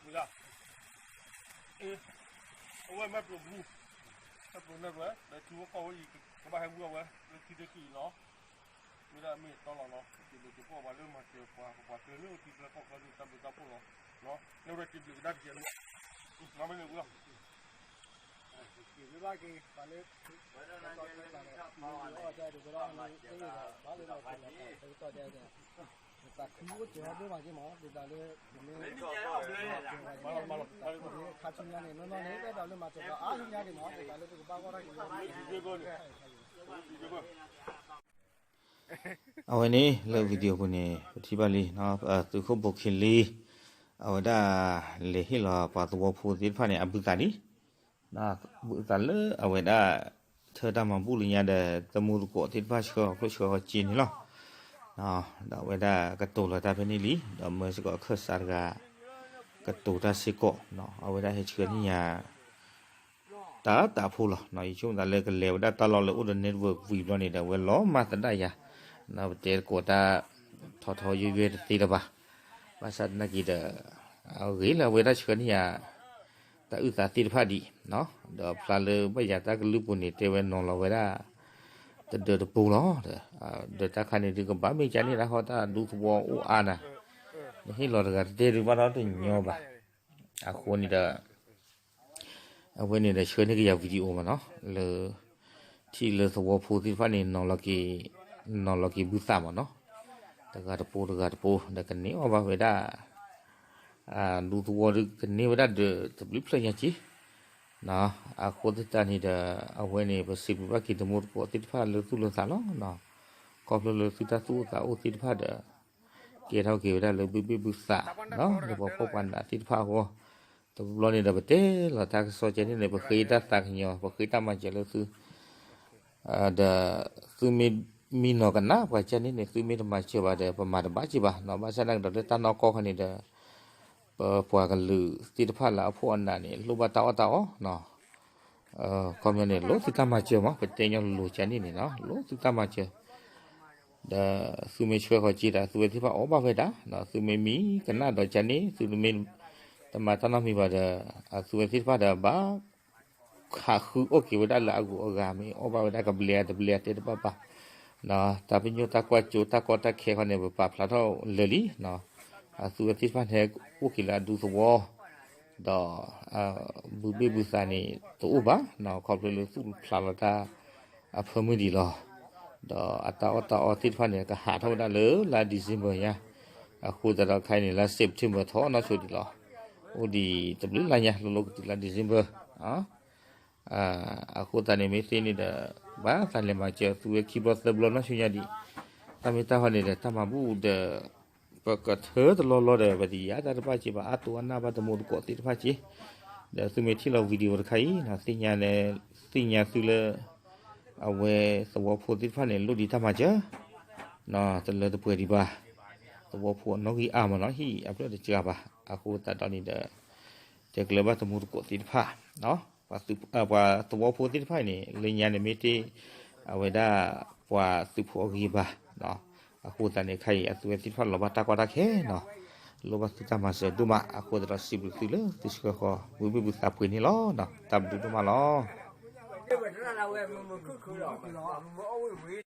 ဝဲဒၣ် အဝဲမ့ၢ်ပျိၢ်ဘူး, မ့ၢ်ပျိၢ်န့ၣ်ဝဲ ဒီးထံဖိကီၢ်ဖိအံၤ ကဘၣ်ဟဲဝံအဝဲ လၢခံတက့ၢ်အံၤလီၤ. ဝဲဒၣ်မ့ၢ်တီလီၤနီၤ တဘျုးတဖှိၣ်ပှၤလၢမၤစၢၤပှၤ ပှၤကျဲလၢထံကျဲကီၢ်ကျဲလၢတၢ်ဘျုးတၢ်ဖှိၣ်လီၤ. န့ၣ်ဝဲတဘျုးကဒါတကဲးလီၤ. မ့ၢ်န့ၣ်ဝဲ အဝဲန့ၣ်လၢ video ပူၤန့ၣ် ပထံၣ်ဘၣ်လံ သုးခိၣ်ဘိၣ်ခ့လ့ အဝဲဒၣ်လဲၤဟ့ၣ်လီၤပှၤသဝီဖိသ့ၣ်တဖၣ်န့ၣ် အဘုသးလံ, ဘုသးလၢအဝဲဒၣ် ထၢတၢ်မၤဘူၣ်လၢညါဒီး သမူသကိးသ့ၣ်တဖၣ်ဆှၢအီၤကျိၣ်ဆှၢအီၤစ့န့ၣ်လီၤ. ဒီးအဝဲဒၣ်ကတိၤလီၤတၢ်ဖဲန့ၣ်လံ ဒီးမၢစ့ၢ်ကီးအခၢၣ်စးတဂၤ ကတိၤတၢ်စ့ၢ်ကီး, အဝဲဒၣ်ဟဲဆှၢန့ၢ်ယၤ တၢ်တၢ်ဖိလီၤ. ယဆိကမိၣ်သးလၢကလဲၤဝဲဒၣ်တၢ်လီၢ်လၢအိၣ်ဒီး network ဝံၤဘျီန့ၣ်ဒီး အဝဲလီၤမၢ်သဒၣ်ယၤ, ပတဲသကိးတၢ်ထီထီယွဲၢ်ယွဲၢ်တသ့လၢၤဘၣ်. ဘၣ်ဆၣ်သနာ်က့ဒီး အဂ့ၤလၢအဝဲဒၣ်ဆှၢန့ၢ်ယၤ တၢ်အုၣ်သးသ့ၣ်တဖၣ်ဒံး, ဒီးဖျါလၢဘၣ်ယၤတၢ်ကလုၢ်ပူၤန့ၣ် တဲဝဲနီၤလီၤဝဲဒၣ် တဒၢတပူၤလီၤ. ဒီးတၢ်ခါန့ၣ်ဒုးကဘၣ်မ့ၢ်ကန့ၣ်ဒၣ်ဃီ တၢ်ဒူသဝီအိၣ်အါနၤ, နဟ့ၣ်လီၤတဂၤတတဲဒုးဘၣ်ထီၣ်တညီဘၣ်. အဃိန့ၣ်ဒီး အဝဲန့ၣ်ဒီးဆှၢန့ၢ်က့ၤယၤ video မးနီၤ လၢ ထံၣ်လၢသဝီဖိသ့ၣ်တဖၣ်န့ၣ် နီၤလီၤက့ၤ နီၤလီၤက့ၤဘုသးမးနီၤ, တဂၤတပူၤတဂၤတပူၤ ဒီးကန့ၢ်အီၣ်ဘၣ်ဝဲဒၣ် ဒူသဝီဒုးကန့ၢ်ဝဲဒၣ်ဒီးတဘျုးဖျၢၣ်ညါက့ၤ, အဃိသတးန့ၣ်ဒီး အဝဲန့ၣ် ပစံးဘျုးဘၣ်က့ၤတမူတကိးသ့ၣ်တဖၣ်လၢသူၣ်လၢသးလီၤ. ခီဖျိလၢသုတၢ်သူၣ်အိၣ်သးအိၣ်သ့ၣ်တဖၣ်ဒီး ကဲထီၣ်က့ၤဝဲဒၣ်လၢဘုဘ့ၣ်ဘုသး လၢပှၤဖှီၣ်ပှၤနးသ့ၣ်တဖၣ်အဂီၢ်, တဘျီန့ၣ်ဒီးပတဲလီၤတၢ်ကစီၣ်ကဲန့ၣ်န့ၣ် ပဃ့တၢ်သးကညီၤ ပဃ့တၢ်မၤစၢၤလၢသု ဒီး သုမ့ၢ်မံနီၤကနၣ်ပှၤကဲန့ၣ်န့ၣ် သုမ့ၢ်တမၤစၢၤဘၣ်ဒီး ပမၤတဘၣ်က့ၤဘၣ်နီၤ, ဘၣ်ဆၣ်သနာ်က့ဒီးလၢတၢ်နီၢ်ကီၢ်ခီန့ၣ်ဒီး ပပှၤကလုာ်သ့ၣ်တဖၣ်လၢအဖှီၣ်အနးန့ၣ် လိၣ်ဘၣ်တၢ်အီၣ်တၢ်အီနီၤ, ခီပညီန့ၣ် လိၣ်သုတၢ်မၤစၢၤမး ပတဲညီလိၤကဲန့ၣ်န့ၣ်နီၤ လိၣ်သုတၢ်မၤစၢၤ ဒီးသုမ့ၢ်ဆှၢဃီၤက့ၤဒီး သုဝဲသ့ၣ်တဖၣ်အီၣ်ဘၣ်ဝဲဒၣ်, သုမ့ၢ်မံကနၣ်ဒီးကန့ၣ် သုမ့ၢ်တမၤတၢ်နီတမံၤဘၣ်ဒီး အသုဝဲသ့ၣ်တဖၣ်ဒီးဘၣ် ခးဃုအီၣ်က့ၤဝဲဒၣ်လၢအဂုၤအဂၤ မ့ၢ်အီၣ်ဘၣ်ဝဲဒၣ်ကဘျဲးတဘျဲးတဲတဘၣ်ဘၣ်, တၢ်ပညိၣ်တၢ်ကွၢ်စိတၢ်ကီတၢ်ခဲခီန့ၣ် ပပာ်ဖျါထီၣ်လၢာ်လံ, အသုဝဲသ့ၣ်တဖၣ်န့ၣ်အိၣ်က့ၤလၢအဒူသဝီ ဒီး ဘုဘ့ၣ်ဘုသးန့ၣ် တအိၣ်ဘၣ်နီၤ ခီဖျိလၢသူၣ်ဖျါလီၤတၢ် အဖၢမုၢ်ဒံးလီၤ. ဒီးအတၢ်အီၣ်တၢ်အီသ့ၣ်တဖၣ်န့ၣ် ကဟးထီၣ်ဝဲဒၣ်လၢလါ December ညါ, အဃိသတးဒီးခဲအံၤန့ၣ် လါ September ထီၣ်နီၢ်ဆိဒံးလီၤ. အိၣ်ဒံးတဘျုးလါညါ လိၤလိၤကတုၤလါ December အဃိသတးန့ၣ် မ့ၢ်သ့န့ၣ်ဒီး ဘၣ်သးလဲၤမၤစၢၤသုဝဲခံဘျီသၢဘျီနီၢ်ဆိညါဒံး, တၢ်မ့ၢ်တၢ်ဟီန့ၣ်ဒီး တၢ်မၤဘူၣ်ဒီး ပကထၢတလီၢ်လီၢ်ဒီး ပတယါတၢ်တဘၣ်က့ၤဘၣ် အါတိအနၢ်ဘၣ်တမူတကိးသ့ၣ်တဖၣ်က့ၤ, ဒီးသုမ့ၢ်ထံၣ်လီၤ video တခါအံၤ သ့ၣ်ညါလၢ သ့ၣ်ညါသုလၢ အဝဲသဝီဖိသ့ၣ်တဖၣ်န့ၣ် လိၣ်ဒံးတၢ်မၤစၢၤ တလၢတပှဲၤဒံးဘၣ်, သဝီဖိအနီၣ်ဂံၢ်အါမးနီၤ ဟံၣ်အဖျၢၣ်တစှၤဘၣ်, အဃိသတးဒီးန့ၣ်ဒီး တဲကျၢၤဘၣ်တမူတကိးသ့ၣ်တဖၣ် ပှၤသဝီဖိသ့ၣ်တဖၣ်အံၤန့ၣ် လၢညါန့ၣ်မ့ၢ်တ့ၢ် အဝဲဒၣ်ပှၤသုးဖိအဂံၢ်ဘါ, အဃိသတးန့ၣ် ခဲအံၤအသုဝဲသ့ၣ်တဖၣ်လီၤဘၣ်တၢ်ကီတၢ်ခဲနီၤ, လိၣ်ဘၣ်သုတၢ်မၤစၢၤဒိၣ်မး, အဃိသတးဒီးစံးဘျုးသုလၢသုဆှၢဃီၤ ဘုဘ့ၣ်ဘုသးပှ့ၤန့ၣ်လီၤ. တၢ်ဘျုးဒိၣ်မးလီၤ.